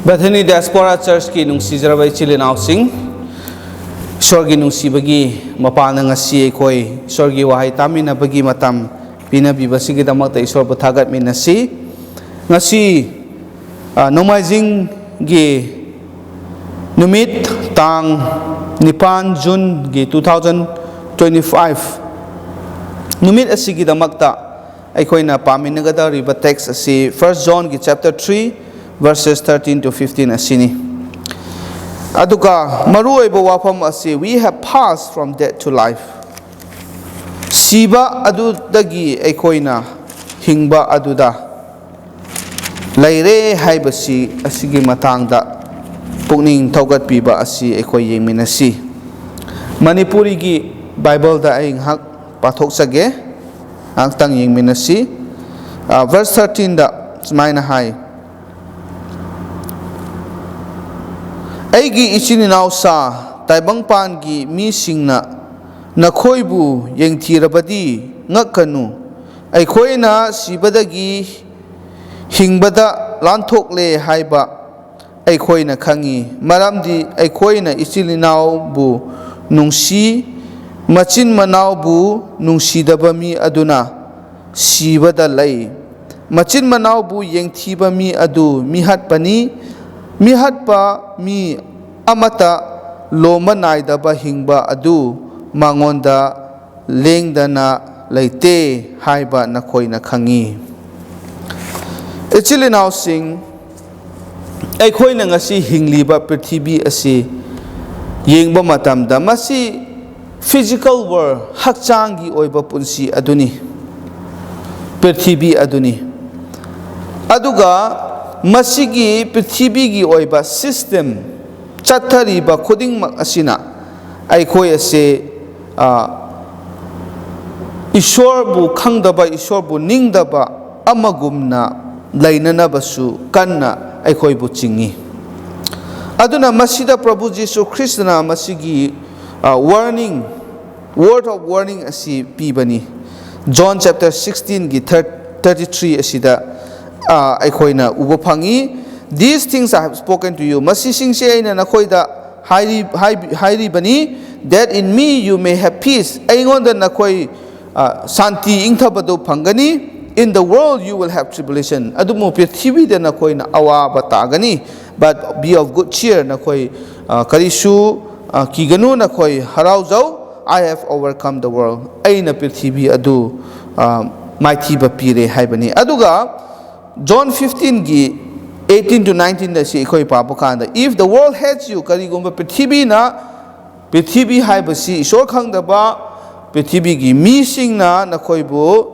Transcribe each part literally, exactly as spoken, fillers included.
Bethany Diaspora Churchꯀꯤ ꯅꯨꯡꯁꯤꯖꯔꯕ ꯏꯆꯤꯜ ꯏꯅꯥꯎꯁꯤꯡ, ꯏꯁꯣꯔꯒꯤ ꯅꯨꯡꯁꯤꯕꯒꯤ ꯃꯄꯥꯅ ꯉꯁꯤ ꯑꯩꯈꯣꯏ ꯏꯁꯣꯔꯒꯤ ꯋꯥꯍꯩ ꯇꯥꯃꯤꯟꯅꯕꯒꯤ ꯃꯇꯝ ꯄꯤꯅꯕꯤꯕꯁꯤꯒꯤꯗꯃꯛꯇ ꯏꯁꯣꯔꯕꯨ ꯊꯥꯒꯠꯃꯤꯟꯅꯁꯤ꯫ ꯉꯁꯤ, ꯑ, ꯅꯣꯡꯃꯥꯏꯖꯤꯡꯒꯤ ꯅꯨꯃꯤꯠ, ꯇꯥꯡ ꯅꯤꯄꯥꯟ Juneꯒꯤ two thousand twenty five ꯅꯨꯃꯤꯠ ꯑꯁꯤꯒꯤꯗꯃꯛꯇ ꯑꯩꯈꯣꯏꯅ ꯄꯥꯃꯤꯟꯅꯒꯗꯧꯔꯤꯕ text ꯑꯁꯤ First Johnꯒꯤ chapter three, verses thirteen to fifteen ꯑꯁꯤꯅꯤ꯫ ꯑꯗꯨꯒ ꯃꯔꯨꯑꯣꯏꯕ ꯋꯥꯐꯝ ꯑꯁꯤ, "We have passed from death to life." ꯁꯤꯕ ꯑꯗꯨꯗꯒꯤ ꯑꯩꯈꯣꯏꯅ ꯍꯤꯡꯕ ꯑꯗꯨꯗ ꯂꯩꯔꯦ ꯍꯥꯏꯕꯁꯤ, ꯑꯁꯤꯒꯤ ꯃꯇꯥꯡꯗ ꯄꯨꯛꯅꯤꯡ ꯊꯧꯒꯠꯄꯤꯕ ꯑꯁꯤ ꯑꯩꯈꯣꯏ ꯌꯦꯡꯃꯤꯟꯅꯁꯤ꯫ ꯃꯅꯤꯄꯨꯔꯤꯒꯤ ꯕꯥꯏꯕꯜꯗ ꯑꯩ ꯉꯥꯏꯍꯥꯛ ꯄꯥꯊꯣꯛꯆꯒꯦ, ꯉꯥꯏꯍꯥꯛꯇꯪ ꯌꯦꯡꯃꯤꯟꯅꯁꯤ꯫ ꯑ, verse thirteenꯗ ꯁꯨꯃꯥꯏꯅ ꯍꯥꯏ, "ꯑꯩꯒꯤ ꯏꯆꯤꯟ ꯏꯅꯥꯎꯁꯥ ꯇꯥꯏꯕꯪꯄꯥꯟꯒꯤ ꯃꯤꯁꯤꯡꯅ ꯅꯈꯣꯏꯕꯨ ꯌꯦꯡꯊꯤꯔꯕꯗꯤ ꯉꯛꯀꯅꯨ꯫ ꯑꯩꯈꯣꯏꯅ ꯁꯤꯕꯗꯒꯤ ꯍꯤꯡꯕꯗ ꯂꯥꯟꯊꯣꯛꯂꯦ ꯍꯥꯏꯕ ꯑꯩꯈꯣꯏꯅ ꯈꯪꯏ, ꯃꯔꯝꯗꯤ ꯑꯩꯈꯣꯏꯅ ꯏꯆꯤꯜ ꯏꯅꯥꯎꯕꯨ ꯅꯨꯡꯁꯤ꯫ ꯃꯆꯤꯟ ꯃꯅꯥꯎꯕꯨ ꯅꯨꯡꯁꯤꯗꯕ ꯃꯤ ꯑꯗꯨꯅ ꯁꯤꯕꯗ ꯂꯩ꯫ ꯃꯆꯤꯟ ꯃꯅꯥꯎꯕꯨ ꯌꯦꯡꯊꯤꯕ ꯃꯤ ꯑꯗꯨ ꯃꯤꯍꯠꯄꯅꯤ꯫ ꯃꯤꯍꯠꯄ ꯃꯤ ꯑꯃꯠꯇ ꯂꯣꯝꯕ ꯅꯥꯏꯗꯕ ꯍꯤꯡꯕ ꯑꯗꯨ ꯃꯉꯣꯟꯗ ꯂꯦꯡꯗꯅ ꯂꯩꯇꯦ ꯍꯥꯏꯕ ꯅꯈꯣꯏꯅ ꯈꯪꯏ꯫" ꯏꯆꯤꯜ ꯏꯅꯥꯎꯁꯤꯡ, ꯑꯩꯈꯣꯏꯅ ꯉꯁꯤ ꯍꯤꯡꯂꯤꯕ ꯄ꯭ꯔꯤꯊꯤꯕꯤ ꯑꯁꯤ ꯌꯦꯡꯕ ꯃꯇꯝꯗ, ꯃꯁꯤ physical world, ꯍꯛꯆꯥꯡꯒꯤ ꯑꯣꯏꯕ ꯄꯨꯟꯁꯤ ꯑꯗꯨꯅꯤ, ꯄ꯭ꯔꯤꯊꯤꯕꯤ ꯑꯗꯨꯅꯤ꯫ ꯑꯗꯨꯒ ꯃꯁꯤꯒꯤ ꯄ꯭ꯔꯤꯊꯤꯕꯤꯒꯤ ꯑꯣꯏꯕ system, ꯆꯠꯊꯔꯤꯕ ꯈꯨꯗꯤꯡꯃꯛ ꯑꯁꯤꯅ ꯑꯩꯈꯣꯏ ꯑꯁꯦ, ꯑ, ꯏꯁꯣꯔꯕꯨ ꯈꯪꯗꯕ, ꯏꯁꯣꯔꯕꯨ ꯅꯤꯡꯗꯕ ꯑꯃꯒꯨꯝꯅ ꯂꯩꯅꯅꯕꯁꯨ ꯀꯟꯅ ꯑꯩꯈꯣꯏꯕꯨ ꯆꯤꯡꯏ꯫ ꯑꯗꯨꯅ ꯃꯁꯤꯗ ꯄ꯭ꯔꯚꯨ ꯖꯤꯁꯨ ꯈ꯭ꯔꯤꯁꯇꯅ ꯃꯁꯤꯒꯤ, ꯑ, warning, word of warning ꯑꯁꯤ ꯄꯤꯕꯅꯤ꯫ John chapter sixteenꯒꯤ thirty-three ꯑꯁꯤꯗ, ꯑ, ꯑꯩꯈꯣꯏꯅ ꯎꯕ ꯐꯪꯏ꯫ "These things I have spoken to you." ꯃꯁꯤꯁꯤꯡꯁꯦ ꯑꯩꯅ ꯅꯈꯣꯏꯗ ꯍꯥꯏꯔꯤ-, ꯍꯥꯏꯕꯤ-, ꯍꯥꯏꯔꯤꯕꯅꯤ, "that in me you may have peace." ꯑꯩꯉꯣꯟꯗ ꯅꯈꯣꯏ, ꯑ, ꯁꯥꯟꯇꯤ ꯏꯪꯊꯕꯗꯨ ꯐꯪꯒꯅꯤ꯫ "In the world you will have tribulation." ꯑꯗꯨꯕꯨ ꯄ꯭ꯔꯤꯊꯤꯕꯤꯗ ꯅꯈꯣꯏꯅ ꯑꯋꯥꯕ ꯇꯥꯒꯅꯤ꯫ "But be of good cheer." ꯅꯈꯣꯏ, ꯑ, ꯀꯔꯤꯁꯨ, ꯑ, ꯀꯤꯒꯅꯨ, ꯅꯈꯣꯏ ꯍꯔꯥꯎꯖꯧ꯫ "I have overcome the world." ꯑꯩꯅ ꯄ꯭ꯔꯤꯊꯤꯕꯤ ꯑꯗꯨ, ꯑ, ꯃꯥꯏꯊꯤꯕ ꯄꯤꯔꯦ ꯍꯥꯏꯕꯅꯤ꯫ ꯑꯗꯨꯒ John fifteen ꯒꯤ eighteen to nineteen ꯗ ꯁꯤ ꯑꯩꯈꯣꯏ ꯄꯥꯕ ꯀꯥꯟꯗ, "If the world hates you," ꯀꯔꯤꯒꯨꯝꯕ ꯄ꯭ꯔꯤꯊꯤꯕꯤꯅ, ꯄ꯭ꯔꯤꯊꯤꯕꯤ ꯍꯥꯏꯕꯁꯤ ꯏꯁꯣꯔ ꯈꯪꯗꯕ ꯄ꯭ꯔꯤꯊꯤꯕꯤꯒꯤ ꯃꯤꯁꯤꯡꯅ ꯅꯈꯣꯏꯕꯨ,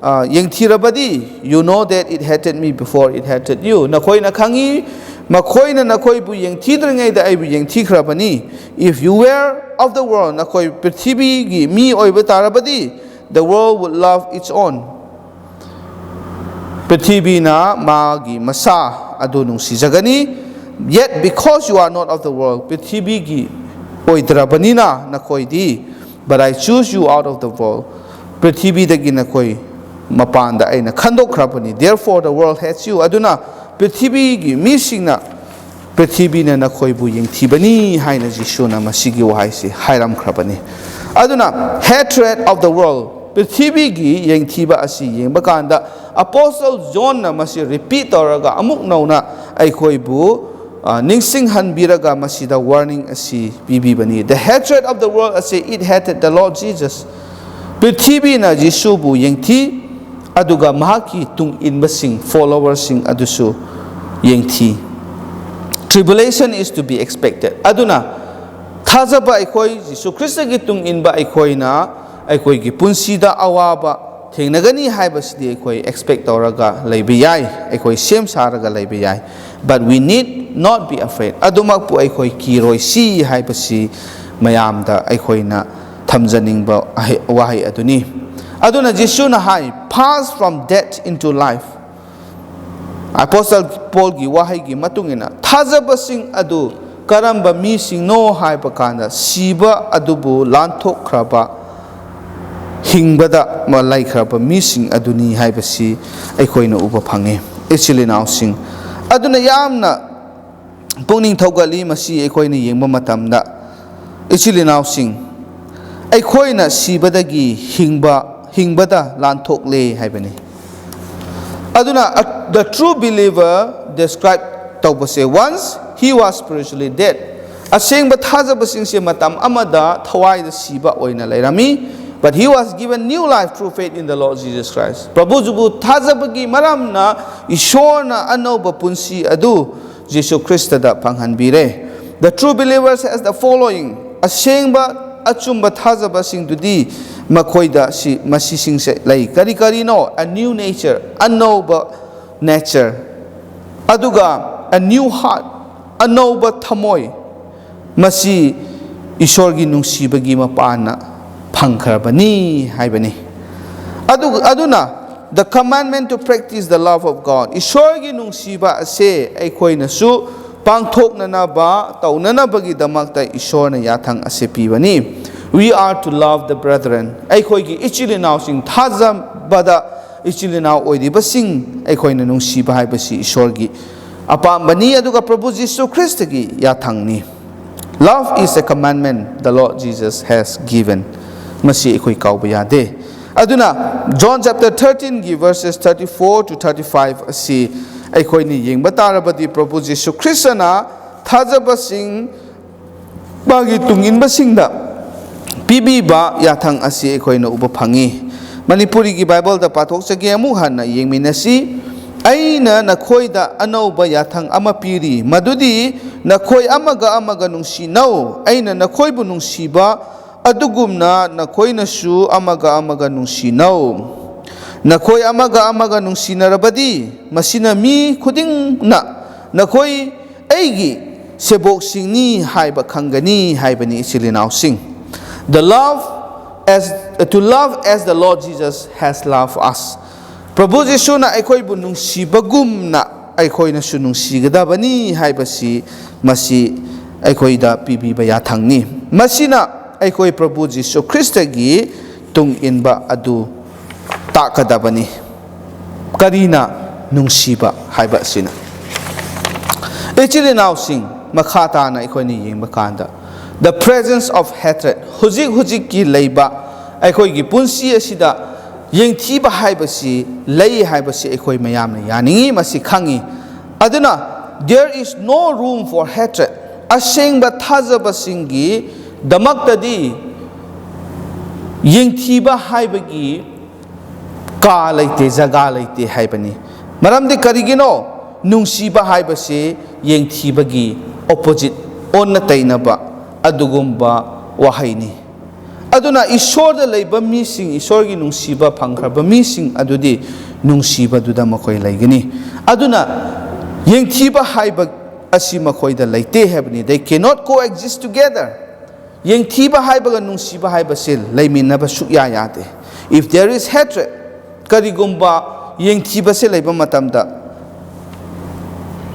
ꯑ, ꯌꯦꯡꯊꯤꯔꯕꯗꯤ, "You know that it hated me before it hated you." ꯅꯈꯣꯏꯅ ꯈꯪꯉꯤ, ꯃꯈꯣꯏꯅ ꯅꯈꯣꯏꯕꯨ ꯌꯦꯡꯊꯤꯗ꯭ꯔꯤꯉꯩꯗ ꯑꯩꯕꯨ ꯌꯦꯡꯊꯤꯈ꯭ꯔꯕꯅꯤ꯫ "If you were of the world," ꯅꯈꯣꯏ ꯄ꯭ꯔꯤꯊꯤꯕꯤꯒꯤ ꯃꯤ ꯑꯣꯏꯕ ꯇꯥꯔꯕꯗꯤ, "the world would love its own." ꯄ꯭ꯔꯤꯊꯤꯕꯤꯅ ꯃꯥꯒꯤ ꯃꯁꯥ ꯑꯗꯨ ꯅꯨꯡꯁꯤꯖꯒꯅꯤ꯫ "Yet because you are not of the world," ꯄ꯭ꯔꯤꯊꯤꯕꯤꯒꯤ ꯑꯣꯏꯗ꯭ꯔꯕꯅꯤꯅ ꯅꯈꯣꯏꯗꯤ, "but I choose you out of the world," ꯄ꯭ꯔꯤꯊꯤꯕꯤꯗꯒꯤ ꯅꯈꯣꯏ ꯃꯄꯥꯟꯗ ꯑꯩꯅ ꯈꯟꯗꯣꯛꯈ꯭ꯔꯕꯅꯤ꯫ "Therefore the world hates you." ꯑꯗꯨꯅ ꯄ꯭ꯔꯤꯊꯤꯕꯤꯒꯤ ꯃꯤꯁꯤꯡꯅ ꯄ꯭ꯔꯤꯊꯤꯕꯤꯅ ꯅꯈꯣꯏꯕꯨ ꯌꯦꯡꯊꯤꯕꯅꯤ ꯍꯥꯏꯅ ꯖꯤꯁꯨꯅ ꯃꯁꯤꯒꯤ ꯋꯥꯍꯩꯁꯤ ꯍꯥꯏꯔꯝꯈ꯭ꯔꯕꯅꯤ꯫ ꯑꯗꯨꯅ hatred of the world, ꯄ꯭ꯔꯤꯊꯤꯕꯤꯒꯤ ꯌꯦꯡꯊꯤꯕ ꯑꯁꯤ ꯌꯦꯡꯕ ꯀꯥꯟꯗ, ꯑꯄꯣꯁꯇꯜ ꯖꯣꯟꯅ ꯃꯁꯤ repeat ꯇꯧꯔꯒ ꯑꯃꯨꯛ ꯅꯧꯅ ꯑꯩꯈꯣꯏꯕꯨ, ꯑ, ꯅꯤꯡꯁꯤꯡꯍꯟꯕꯤꯔꯒ ꯃꯁꯤꯗ warning ꯑꯁꯤ ꯄꯤꯕꯤꯕꯅꯤ꯫ The hatred of the world ꯑꯁꯤ, it hated the Lord Jesus. ꯄ꯭ꯔꯤꯊꯤꯕꯤꯅ ꯖꯤꯁꯨꯕꯨ ꯌꯦꯡꯊꯤ, ꯑꯗꯨꯒ ꯃꯍꯥꯛꯀꯤ ꯇꯨꯡ ꯏꯟꯕꯁꯤꯡ, followerꯁꯤꯡ ꯑꯗꯨꯁꯨ ꯌꯦꯡꯊꯤ꯫ Tribulation is to be expected. ꯑꯗꯨꯅ ꯊꯥꯖꯕ ꯑꯩꯈꯣꯏ, ꯖꯤꯁꯨ ꯈ꯭ꯔꯤꯁꯇꯒꯤ ꯇꯨꯡ ꯏꯟꯕ ꯑꯩꯈꯣꯏꯅ ꯑꯩꯈꯣꯏꯒꯤ ꯄꯨꯟꯁꯤꯗ ꯑꯋꯥꯕ ꯊꯦꯡꯅꯒꯅꯤ ꯍꯥꯏꯕꯁꯤꯗꯤ ꯑꯩꯈꯣꯏ expect ꯇꯧꯔꯒ ꯂꯩꯕ ꯌꯥꯏ, ꯑꯩꯈꯣꯏ ꯁꯦꯝ ꯁꯥꯔꯒ ꯂꯩꯕ ꯌꯥꯏ꯫ But we need not be afraid. ꯑꯗꯨꯃꯛꯄꯨ ꯑꯩꯈꯣꯏ ꯀꯤꯔꯣꯏꯁꯤ ꯍꯥꯏꯕꯁꯤ ꯃꯌꯥꯝꯗ ꯑꯩꯈꯣꯏꯅ ꯊꯝꯖꯅꯤꯡꯕ ꯑꯍꯩ-, ꯋꯥꯍꯩ ꯑꯗꯨꯅꯤ꯫ ꯑꯗꯨꯅ ꯖꯤꯁꯨꯅ ꯍꯥꯏ, "Pass from death into life." ꯑꯄꯣꯁꯇꯜ ꯄꯣꯜꯒꯤ ꯋꯥꯍꯩꯒꯤ ꯃꯇꯨꯡ ꯏꯟꯅ, ꯊꯥꯖꯕꯁꯤꯡ ꯑꯗꯨ ꯀꯔꯝꯕ ꯃꯤꯁꯤꯡꯅꯣ ꯍꯥꯏꯕ ꯀꯥꯟꯗ, ꯁꯤꯕ ꯑꯗꯨꯕꯨ ꯂꯥꯟꯊꯣꯛꯈ꯭ꯔꯕ, ꯍꯤꯡꯕꯗ ꯃ-, ꯂꯩꯈ꯭ꯔꯕ ꯃꯤꯁꯤꯡ ꯑꯗꯨꯅꯤ ꯍꯥꯏꯕꯁꯤ ꯑꯩꯈꯣꯏꯅ ꯎꯕ ꯐꯪꯉꯤ꯫ ꯏꯆꯤꯜ ꯏꯅꯥꯎꯁꯤꯡ, ꯑꯗꯨꯅ ꯌꯥꯝꯅ ꯄꯨꯛꯅꯤꯡ ꯊꯧꯒꯠꯂꯤ꯫ ꯃꯁꯤ ꯑꯩꯈꯣꯏꯅ ꯌꯦꯡꯕ ꯃꯇꯝꯗ, ꯏꯆꯤꯜ ꯏꯅꯥꯎꯁꯤꯡ, ꯑꯩꯈꯣꯏꯅ ꯁꯤꯕꯗꯒꯤ ꯍꯤꯡꯕ, ꯍꯤꯡꯕꯗ ꯂꯥꯟꯊꯣꯛꯂꯦ ꯍꯥꯏꯕꯅꯤ꯫ ꯑꯗꯨꯅ, a- the true believer describe ꯇꯧꯕꯁꯦ, once he was spiritually dead, ꯑꯁꯦꯡꯕ ꯊꯥꯖꯕꯁꯤꯡꯁꯦ ꯃꯇꯝ ꯑꯃꯗ ꯊꯋꯥꯏꯗ ꯁꯤꯕ ꯑꯣꯏꯅ ꯂꯩꯔꯝꯃꯤ, but he was given new life through faith in the Lord Jesus Christ. ꯄ꯭ꯔꯚꯨ ꯖꯤꯁꯨꯕꯨ ꯊꯥꯖꯕꯒꯤ ꯃꯔꯝꯅ ꯏꯁꯣꯔꯅ ꯑꯅꯧꯕ ꯄꯨꯟꯁꯤ ꯑꯗꯨ ꯖꯤꯁꯨ ꯈ꯭ꯔꯤꯁꯇꯗ ꯐꯪꯍꯟꯕꯤꯔꯦ꯫ The true believers has the following: ꯑꯁꯦꯡꯕ ꯑꯆꯨꯝꯕ ꯊꯥꯖꯕꯁꯤꯡꯗꯨꯗꯤ ꯃꯈꯣꯏꯗ ꯁꯤ, ꯃꯁꯤꯁꯤꯡꯁꯦ ꯂꯩ꯫ ꯀꯔꯤ ꯀꯔꯤꯅꯣ? A new nature, ꯑꯅꯧꯕ nature, ꯑꯗꯨꯒ a new heart, ꯑꯅꯧꯕ ꯊꯃꯣꯏ, ꯃꯁꯤ ꯏꯁꯣꯔꯒꯤ ꯅꯨꯡꯁꯤꯕꯒꯤ ꯃꯄꯥꯟꯅ ꯐꯪꯈ꯭ꯔꯕꯅꯤ ꯍꯥꯏꯕꯅꯤ꯫ ꯑꯗꯨ-, ꯑꯗꯨꯅ, the commandment to practice the love of God, ꯏꯁꯣꯔꯒꯤ ꯅꯨꯡꯁꯤꯕ ꯑꯁꯦ ꯑꯩꯈꯣꯏꯅꯁꯨ ꯄꯥꯡꯊꯣꯛꯅꯅꯕ, ꯇꯧꯅꯅꯕꯒꯤꯗꯃꯛꯇ ꯏꯁꯣꯔꯅ ꯌꯥꯊꯪ ꯑꯁꯦ ꯄꯤꯕꯅꯤ꯫ We are to love the brethren, ꯑꯩꯈꯣꯏꯒꯤ ꯏꯆꯤꯜ ꯏꯅꯥꯎꯁꯤꯡ, ꯊꯥꯖꯕꯗ ꯏꯆꯤꯜ ꯏꯅꯥꯎ ꯑꯣꯏꯔꯤꯕꯁꯤꯡ ꯑꯩꯈꯣꯏꯅ ꯅꯨꯡꯁꯤꯕ ꯍꯥꯏꯕꯁꯤ ꯏꯁꯣꯔꯒꯤ ꯑꯄꯥꯝꯕꯅꯤ, ꯑꯗꯨꯒ ꯄ꯭ꯔꯚꯨ ꯖꯤꯁꯨ ꯈ꯭ꯔꯤꯁꯇꯒꯤ ꯌꯥꯊꯪꯅꯤ꯫ Love is a commandment the Lord Jesus has given. ꯃꯁꯤ ꯑꯩꯈꯣꯏ ꯀꯥꯎꯕ ꯌꯥꯗꯦ꯫ ꯑꯗꯨꯅ, John chapter thirteen ꯒꯤ verses thirty-four to thirty-five ꯑꯁꯤ ꯑꯩꯈꯣꯏꯅ ꯌꯦꯡꯕ ꯇꯥꯔꯕꯗꯤ, ꯄ꯭ꯔꯚꯨ ꯖꯤꯁꯨ ꯈ꯭ꯔꯤꯁꯇꯅ ꯊꯥꯖꯕꯁꯤꯡ, ꯃꯥꯒꯤ ꯇꯨꯡꯏꯟꯕꯁꯤꯡꯗ ꯄꯤꯕꯤꯕ ꯌꯥꯊꯪ ꯑꯁꯤ ꯑꯩꯈꯣꯏꯅ ꯎꯕ ꯐꯪꯉꯤ꯫ ꯃꯅꯤꯄꯨꯔꯤꯒꯤ ꯕꯥꯏꯕꯜꯗ ꯄꯥꯊꯣꯛꯆꯒꯦ, ꯑꯃꯨꯛ ꯍꯟꯅ ꯌꯦꯡꯃꯤꯟꯅꯁꯤ꯫ "ꯑꯩꯅ ꯅꯈꯣꯏꯗ ꯑꯅꯧꯕ ꯌꯥꯊꯪ ꯑꯃ ꯄꯤꯔꯤ, ꯃꯗꯨꯗꯤ ꯅꯈꯣꯏ ꯑꯃꯒ ꯑꯃꯒ ꯅꯨꯡꯁꯤꯅꯧ꯫ ꯑꯩꯅ ꯅꯈꯣꯏꯕꯨ ꯅꯨꯡꯁꯤꯕ ꯑꯗꯨꯒꯨꯝꯅ ꯅꯈꯣꯏꯅꯁꯨ ꯑꯃꯒ ꯑꯃꯒ ꯅꯨꯡꯁꯤꯅꯧ꯫ ꯅꯈꯣꯏ ꯑꯃꯒ ꯑꯃꯒ ꯅꯨꯡꯁꯤꯅꯔꯕꯗꯤ, ꯃꯁꯤꯅ ꯃꯤ ꯈꯨꯗꯤꯡꯅ ꯅꯈꯣꯏ ꯑꯩꯒꯤ ꯁꯦꯕꯣꯛꯁꯤꯡꯅꯤ ꯍꯥꯏꯕ ꯈꯪꯒꯅꯤ" ꯍꯥꯏꯕꯅꯤ, ꯏꯆꯤꯜ ꯏꯅꯥꯎꯁꯤꯡ꯫ The love as, to love as the Lord Jesus has loved us. ꯄ꯭ꯔꯚꯨ ꯖꯤꯁꯨꯅ ꯑꯩꯈꯣꯏꯕꯨ ꯅꯨꯡꯁꯤꯕꯒꯨꯝꯅ ꯑꯩꯈꯣꯏꯅꯁꯨ ꯅꯨꯡꯁꯤꯒꯗꯕꯅꯤ ꯍꯥꯏꯕꯁꯤ ꯃꯁꯤ ꯑꯩꯈꯣꯏꯗ ꯄꯤꯕꯤꯕ ꯌꯥꯊꯪꯅꯤ꯫ ꯃꯁꯤꯅ ꯑꯩꯈꯣꯏ ꯄ꯭ꯔꯚꯨ ꯖꯤꯁꯨ ꯈ꯭ꯔꯤꯁꯇꯒꯤ ꯇꯨꯡ ꯏꯟꯕ ꯑꯗꯨ ꯇꯥꯛꯀꯗꯕꯅꯤ꯫ ꯀꯔꯤꯅ ꯅꯨꯡꯁꯤꯕ ꯍꯥꯏꯕ ꯑꯁꯤꯅ? ꯏꯆꯤꯜ ꯏꯅꯥꯎꯁꯤꯡ, ꯃꯈꯥ ꯇꯥꯅ ꯑꯩꯈꯣꯏꯅ ꯌꯦꯡꯕ ꯀꯥꯟꯗ, the presence of hatred, ꯍꯧꯖꯤꯛ ꯍꯧꯖꯤꯛꯀꯤ ꯂꯩꯕ ꯑꯩꯈꯣꯏꯒꯤ ꯄꯨꯟꯁꯤ ꯑꯁꯤꯗ ꯌꯦꯡꯊꯤꯕ ꯍꯥꯏꯕꯁꯤ ꯂꯩ ꯍꯥꯏꯕꯁꯤ ꯑꯩꯈꯣꯏ ꯃꯌꯥꯝꯅ ꯌꯥꯅꯤꯡꯏ, ꯃꯁꯤ ꯈꯪꯏ꯫ ꯑꯗꯨꯅ, there is no room for hatred, ꯑꯁꯦꯡꯕ ꯊꯥꯖꯕꯁꯤꯡꯒꯤꯗꯃꯛꯇꯗꯤ ꯌꯦꯡꯊꯤꯕ ꯍꯥꯏꯕꯒꯤ ꯀꯥ ꯂꯩꯇꯦ, ꯖꯒꯥ ꯂꯩꯇꯦ ꯍꯥꯏꯕꯅꯤ꯫ ꯃꯔꯝꯗꯤ ꯀꯔꯤꯒꯤꯅꯣ? ꯅꯨꯡꯁꯤꯕ ꯍꯥꯏꯕꯁꯤ ꯌꯦꯡꯊꯤꯕꯒꯤ opposite, ꯑꯣꯟꯅ ꯇꯩꯅꯕ ꯑꯗꯨꯒꯨꯝꯕ ꯋꯥꯍꯩꯅꯤ꯫ ꯑꯗꯨꯅ ꯏꯁꯣꯔꯗ ꯂꯩꯕ ꯃꯤꯁꯤꯡ, ꯏꯁꯣꯔꯒꯤ ꯅꯨꯡꯁꯤꯕ ꯐꯪꯈ꯭ꯔꯕ ꯃꯤꯁꯤꯡ ꯑꯗꯨꯗꯤ ꯅꯨꯡꯁꯤꯕꯗꯨꯗ ꯃꯈꯣꯏ ꯂꯩꯒꯅꯤ꯫ ꯑꯗꯨꯅ ꯌꯦꯡꯊꯤꯕ ꯍꯥꯏꯕ ꯑꯁꯤ ꯃꯈꯣꯏꯗ ꯂꯩꯇꯦ ꯍꯥꯏꯕꯅꯤ꯫ They cannot coexist together. ꯌꯦꯡꯊꯤꯕ ꯍꯥꯏꯕꯒ ꯅꯨꯡꯁꯤꯕ ꯍꯥꯏꯕꯁꯤ ꯂꯩꯃꯤꯟꯅꯕ ꯁꯨꯛꯌꯥ ꯌꯥꯗꯦ꯫ If there is hatred, ꯀꯔꯤꯒꯨꯝꯕ ꯌꯦꯡꯊꯤꯕꯁꯦ ꯂꯩꯕ ꯃꯇꯝꯗ,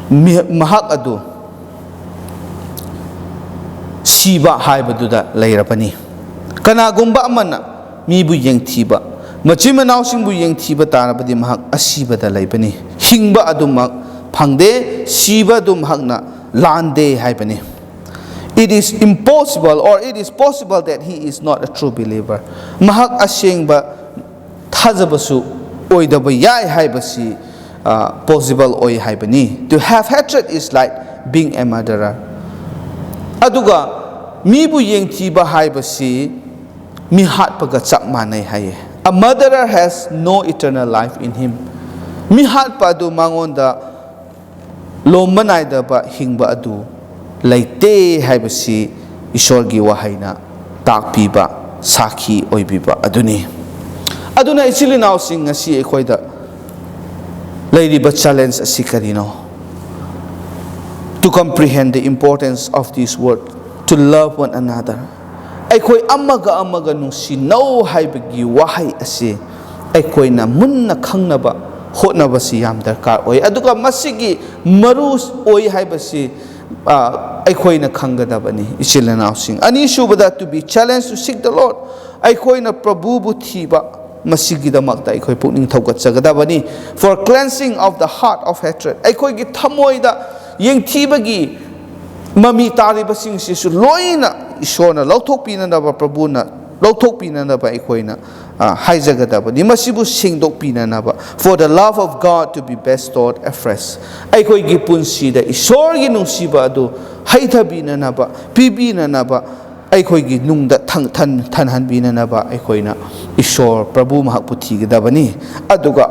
ꯃꯤ-, ꯃꯍꯥꯛ ꯑꯗꯨ ꯁꯤꯕ ꯍꯥꯏꯕꯗꯨꯗ ꯂꯩꯔꯕꯅꯤ꯫ ꯀꯅꯥꯒꯨꯝꯕ ꯑꯃꯅ ꯃꯤꯕꯨ ꯌꯦꯡꯊꯤꯕ, ꯃꯆꯤꯟ ꯃꯅꯥꯎꯁꯤꯡꯕꯨ ꯌꯦꯡꯊꯤꯕ ꯇꯥꯔꯕꯗꯤ, ꯃꯍꯥꯛ ꯑꯁꯤꯕꯗ ꯂꯩꯕꯅꯤ꯫ ꯍꯤꯡꯕ ꯑꯗꯨꯃꯛ ꯐꯪꯗꯦ, ꯁꯤꯕ ꯑꯗꯨ ꯃꯍꯥꯛꯅ ꯂꯥꯟꯗꯦ ꯍꯥꯏꯕꯅꯤ꯫ It is impossible, or it is possible that he is not a true believer. ꯃꯍꯥꯛ ꯑꯁꯦꯡꯕ ꯊꯥꯖꯕꯁꯨ ꯑꯣꯏꯗꯕ ꯌꯥꯏ ꯍꯥꯏꯕꯁꯤ, ꯑ, possible ꯑꯣꯏ ꯍꯥꯏꯕꯅꯤ꯫ To have hatred is like being a murderer. ꯑꯗꯨꯒ ꯃꯤꯕꯨ ꯌꯦꯡꯊꯤꯕ ꯍꯥꯏꯕꯁꯤ ꯃꯤꯍꯥꯠꯄꯒ ꯆꯞ ꯃꯥꯟꯅꯩ ꯍꯥꯏꯌꯦ꯫ A murderer has no eternal life in him. ꯃꯤꯍꯥꯠꯄ ꯑꯗꯨ ꯃꯉꯣꯟꯗ ꯂꯣꯝꯕ ꯅꯥꯏꯗꯕ ꯍꯤꯡꯕ ꯑꯗꯨ ꯂꯩꯇꯦ ꯍꯥꯏꯕꯁꯤ ꯏꯁꯣꯔꯒꯤ ꯋꯥꯍꯩꯅ ꯇꯥꯛꯄꯤꯕ, ꯁꯥꯈꯤ ꯑꯣꯏꯕꯤꯕ ꯑꯗꯨꯅꯤ꯫ ꯑꯗꯨꯅ ꯏꯆꯤꯜ ꯏꯅꯥꯎꯁꯤꯡ, ꯉꯁꯤ ꯑꯩꯈꯣꯏꯗ ꯂꯩꯔꯤꯕ challenge ꯑꯁꯤ ꯀꯔꯤꯅꯣ? To comprehend the importance of this word, to love one another. ꯑꯩꯈꯣꯏ ꯑꯃꯒ ꯑꯃꯒ ꯅꯨꯡꯁꯤꯅꯧ ꯍꯥꯏꯕꯒꯤ ꯋꯥꯍꯩ ꯑꯁꯤ ꯑꯩꯈꯣꯏꯅ ꯃꯨꯟꯅ ꯈꯪꯅꯕ ꯍꯣꯠꯅꯕꯁꯤ ꯌꯥꯝ ꯗꯔꯀꯥꯔ ꯑꯣꯏ꯫ ꯑꯗꯨꯒ ꯃꯁꯤꯒꯤ ꯃꯔꯨ ꯑꯣꯏ ꯍꯥꯏꯕꯁꯤ, ꯑ, ꯑꯩꯈꯣꯏꯅ ꯈꯪꯒꯗꯕꯅꯤ, ꯏꯆꯤꯜ ꯏꯅꯥꯎꯁꯤꯡ꯫ ꯑꯅꯤꯁꯨꯕꯗ, to be challenged to seek the Lord. ꯑꯩꯈꯣꯏꯅ ꯄ꯭ꯔꯚꯨꯕꯨ ꯊꯤꯕ, ꯃꯁꯤꯒꯤꯗꯃꯛꯇ ꯑꯩꯈꯣꯏ ꯄꯨꯛꯅꯤꯡ ꯊꯧꯒꯠꯆꯒꯗꯕꯅꯤ꯫ For cleansing of the heart of hatred. ꯑꯩꯈꯣꯏꯒꯤ ꯊꯃꯣꯏꯗ ꯌꯦꯡꯊꯤꯕꯒꯤ ꯃꯃꯤ ꯇꯥꯔꯤꯕꯁꯤꯡꯁꯤꯁꯨ ꯂꯣꯏꯅ ꯏꯁꯣꯔꯅ ꯂꯧꯊꯣꯛꯄꯤꯅꯅꯕ, ꯄ꯭ꯔꯚꯨꯅ ꯂꯧꯊꯣꯛꯄꯤꯅꯅꯕ ꯑꯩꯈꯣꯏꯅ, ꯑ, ꯍꯥꯏꯖꯒꯗꯕꯅꯤ꯫ ꯃꯁꯤꯕꯨ ꯁꯦꯡꯗꯣꯛꯄꯤꯅꯅꯕ, for the love of God to be bestowed afresh, ꯑꯩꯈꯣꯏꯒꯤ ꯄꯨꯟꯁꯤꯗ ꯏꯁꯣꯔꯒꯤ ꯅꯨꯡꯁꯤꯕ ꯑꯗꯨ ꯍꯩꯊꯕꯤꯅꯅꯕ, ꯄꯤꯕꯤꯅꯅꯕ, ꯑꯩꯈꯣꯏꯒꯤ ꯅꯨꯡꯗ ꯊꯟ-, ꯊꯟ-, ꯊꯟꯍꯟꯕꯤꯅꯅꯕ ꯑꯩꯈꯣꯏꯅ ꯏꯁꯣꯔ ꯄ꯭ꯔꯚꯨ ꯃꯍꯥꯛꯄꯨ ꯊꯤꯒꯗꯕꯅꯤ꯫ ꯑꯗꯨꯒ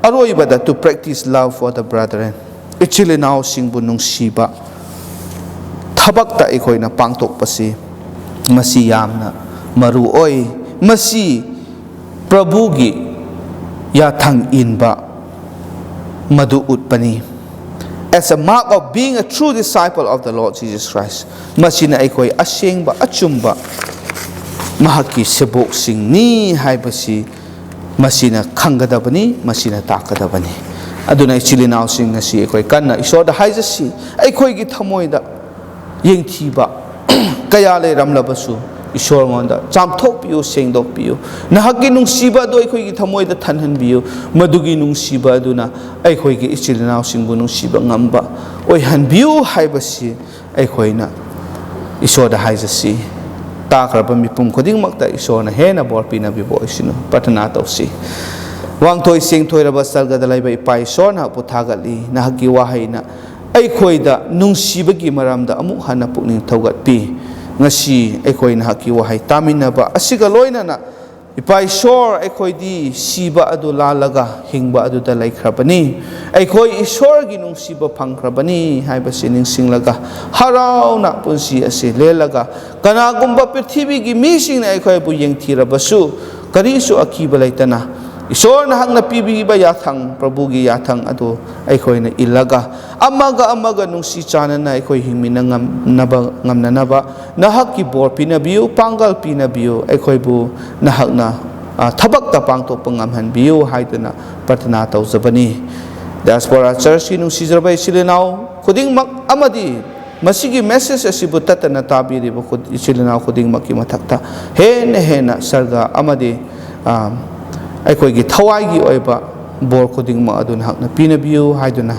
ꯑꯔꯣꯏꯕꯗ, to practice love for the brethren, ꯏꯆꯤꯜ ꯏꯅꯥꯎꯁꯤꯡꯕꯨ ꯅꯨꯡꯁꯤꯕ ꯊꯕꯛꯇ ꯑꯩꯈꯣꯏꯅ ꯄꯥꯡꯊꯣꯛꯄꯁꯤ, ꯃꯁꯤ ꯌꯥꯝꯅ ꯃꯔꯨ ꯑꯣꯏ꯫ ꯃꯁꯤ ꯄ꯭ꯔꯚꯨꯒꯤ ꯌꯥꯊꯪ ꯏꯟꯕ ꯃꯗꯨ ꯎꯠꯄꯅꯤ꯫ As a mark of being a true disciple of the Lord Jesus Christ, ꯃꯁꯤꯅ ꯑꯩꯈꯣꯏ ꯑꯁꯦꯡꯕ ꯑꯆꯨꯝꯕ ꯃꯍꯥꯛꯀꯤ ꯁꯦꯕꯣꯛꯁꯤꯡꯅꯤ ꯍꯥꯏꯕꯁꯤ ꯃꯁꯤꯅ ꯈꯪꯒꯗꯕꯅꯤ, ꯃꯁꯤꯅ ꯇꯥꯛꯀꯗꯕꯅꯤ꯫ ꯑꯗꯨꯅ ꯏꯆꯤꯜ ꯏꯅꯥꯎꯁꯤꯡ, ꯉꯁꯤ ꯑꯩꯈꯣꯏ ꯀꯟꯅ ꯏꯁꯣꯔꯗ ꯍꯥꯏꯖꯁꯤ, ꯑꯩꯈꯣꯏꯒꯤ ꯊꯃꯣꯏꯗ ꯌꯦꯡꯊꯤꯕ ꯀꯌꯥ ꯂꯩꯔꯝꯂꯕꯁꯨ ꯏꯁꯣꯔꯉꯣꯟꯗ ꯆꯥꯝꯊꯣꯛꯄꯤꯌꯨ, ꯁꯦꯡꯗꯣꯛꯄꯤꯌꯨ꯫ ꯅꯍꯥꯛꯀꯤ ꯅꯨꯡꯁꯤꯕ ꯑꯗꯨ ꯑꯩꯈꯣꯏꯒꯤ ꯊꯃꯣꯏꯗ ꯊꯟꯍꯟꯕꯤꯌꯨ꯫ ꯃꯗꯨꯒꯤ ꯅꯨꯡꯁꯤꯕ ꯑꯗꯨꯅ ꯑꯩꯈꯣꯏꯒꯤ ꯏꯆꯤꯜ ꯏꯅꯥꯎꯁꯤꯡꯕꯨ ꯅꯨꯡꯁꯤꯕ ꯉꯝꯕ ꯑꯣꯏꯍꯟꯕꯤꯌꯨ ꯍꯥꯏꯕꯁꯤ ꯑꯩꯈꯣꯏꯅ ꯏꯁꯣꯔꯗ ꯍꯥꯏꯖꯁꯤ꯫ ꯇꯥꯈ꯭ꯔꯕ ꯃꯤꯄꯨꯝ ꯈꯨꯗꯤꯡꯃꯛꯇ ꯏꯁꯣꯔꯅ ꯍꯦꯟꯅ ꯕꯣꯔ ꯄꯤꯅꯕꯤꯕ ꯑꯣꯏꯁꯅꯨ꯫ ꯄ꯭ꯔꯊꯅꯥ ꯇꯧꯁꯤ꯫ ꯋꯥꯡꯊꯣꯏ ꯁꯦꯡꯊꯣꯏꯔꯕ ꯁꯔꯒꯗ ꯂꯩꯕ ꯏꯄꯥ ꯏꯁꯣꯔ, ꯅꯍꯥꯛꯄꯨ ꯊꯥꯒꯠꯂꯤ꯫ ꯅꯍꯥꯛꯀꯤ ꯋꯥꯍꯩꯅ ꯑꯩꯈꯣꯏꯗ ꯅꯨꯡꯁꯤꯕꯒꯤ ꯃꯔꯝꯗ ꯑꯃꯨꯛ ꯍꯟꯅ ꯄꯨꯛꯅꯤꯡ ꯊꯧꯒꯠꯄꯤ꯫ ꯉꯁꯤ ꯑꯩꯈꯣꯏ ꯅꯍꯥꯛꯀꯤ ꯋꯥꯍꯩ ꯇꯥꯃꯤꯟꯅꯕ ꯑꯁꯤꯒ ꯂꯣꯏꯅꯅ, ꯏꯄꯥ ꯏꯁꯣꯔ, ꯑꯩꯈꯣꯏꯗꯤ ꯁꯤꯕ ꯑꯗꯨ ꯂꯥꯜꯂꯒ ꯍꯤꯡꯕ ꯑꯗꯨꯗ ꯂꯩꯈ꯭ꯔꯕꯅꯤ꯫ ꯑꯩꯈꯣꯏ ꯏꯁꯣꯔꯒꯤ ꯅꯨꯡꯁꯤꯕ ꯐꯪꯈ꯭ꯔꯕꯅꯤ ꯍꯥꯏꯕꯁꯤ ꯅꯤꯡꯁꯤꯡꯂꯒ, ꯍꯔꯥꯎꯅ ꯄꯨꯟꯁꯤ ꯑꯁꯤ ꯂꯦꯜꯂꯒ, ꯀꯅꯥꯒꯨꯝꯕ ꯄ꯭ꯔꯤꯊꯤꯕꯤꯒꯤ ꯃꯤꯁꯤꯡꯅ ꯑꯩꯈꯣꯏꯕꯨ ꯌꯦꯡꯊꯤꯔꯕꯁꯨ, ꯀꯔꯤꯁꯨ ꯑꯀꯤꯕ ꯂꯩꯇꯅ ꯏꯁꯣꯔ ꯅꯍꯥꯛꯅ ꯄꯤꯕꯤꯕ ꯌꯥꯊꯪ, ꯄ꯭ꯔꯚꯨꯒꯤ ꯌꯥꯊꯪ ꯑꯗꯨ ꯑꯩꯈꯣꯏꯅ ꯏꯜꯂꯒ, ꯑꯃꯒ ꯑꯃꯒ ꯅꯨꯡꯁꯤ ꯆꯥꯟꯅꯅ ꯑꯩꯈꯣꯏ ꯍꯤꯡꯃꯤꯟꯅ ꯉꯝꯅꯕ, ꯉꯝꯅꯅꯕ ꯅꯍꯥꯛꯀꯤ ꯕꯣꯔ ꯄꯤꯅꯕꯤꯌꯨ, ꯄꯥꯡꯒꯜ ꯄꯤꯅꯕꯤꯌꯨ, ꯑꯩꯈꯣꯏꯕꯨ ꯅꯍꯥꯛꯅ, ꯑ, ꯊꯕꯛꯇ ꯄꯥꯡꯊꯣꯛꯄ ꯉꯝꯍꯟꯕꯤꯌꯨ ꯍꯥꯏꯗꯨꯅ ꯄ꯭ꯔꯊꯅꯥ ꯇꯧꯖꯕꯅꯤ꯫ ꯗꯥꯏꯁꯄꯣꯔꯥ ꯆꯔꯆꯀꯤ ꯅꯨꯡꯁꯤꯖꯔꯕ ꯏꯆꯤꯜ ꯏꯅꯥꯎ ꯈꯨꯗꯤꯡꯃꯛ ꯑꯃꯗꯤ ꯃꯁꯤꯒꯤ ꯃꯦꯁꯦꯖ ꯑꯁꯤꯕꯨ ꯇꯠꯇꯅ ꯇꯥꯕꯤꯔꯤꯕ ꯈꯨ-, ꯏꯆꯤꯜ ꯏꯅꯥꯎ ꯈꯨꯗꯤꯡꯃꯛꯀꯤ ꯃꯊꯛꯇ ꯍꯦꯟꯅ ꯍꯦꯟꯅ ꯁꯔꯒ ꯑꯃꯗꯤ, ꯑ, ꯑꯩꯈꯣꯏꯒꯤ ꯊꯋꯥꯏꯒꯤ ꯑꯣꯏꯕ ꯕꯣꯔ ꯈꯨꯗꯤꯡꯃꯛ ꯑꯗꯨ ꯅꯍꯥꯛꯅ ꯄꯤꯅꯕꯤꯌꯨ ꯍꯥꯏꯗꯨꯅ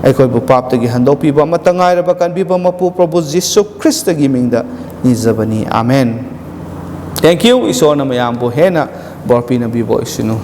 ꯑꯩꯈꯣꯏꯕꯨ ꯄꯥꯞꯇꯒꯤ ꯍꯟꯗꯣꯛꯄꯤꯕ ꯑꯃꯠꯇ ꯉꯥꯏꯔꯕ ꯀꯟꯕꯤꯕ ꯃꯄꯨ ꯄ꯭ꯔꯚꯨ ꯖꯤꯁꯨ ꯈ꯭ꯔꯤꯁꯇꯒꯤ ꯃꯤꯡꯗ ꯅꯤꯖꯕꯅꯤ꯫ ꯑꯃꯦꯟ꯫ Thank you꯫ ꯏꯁꯣꯔꯅ ꯃꯌꯥꯝꯕꯨ ꯍꯦꯟꯅ ꯕꯣꯔ ꯄꯤꯅꯕꯤꯕ ꯑꯣꯏꯁꯅꯨ꯫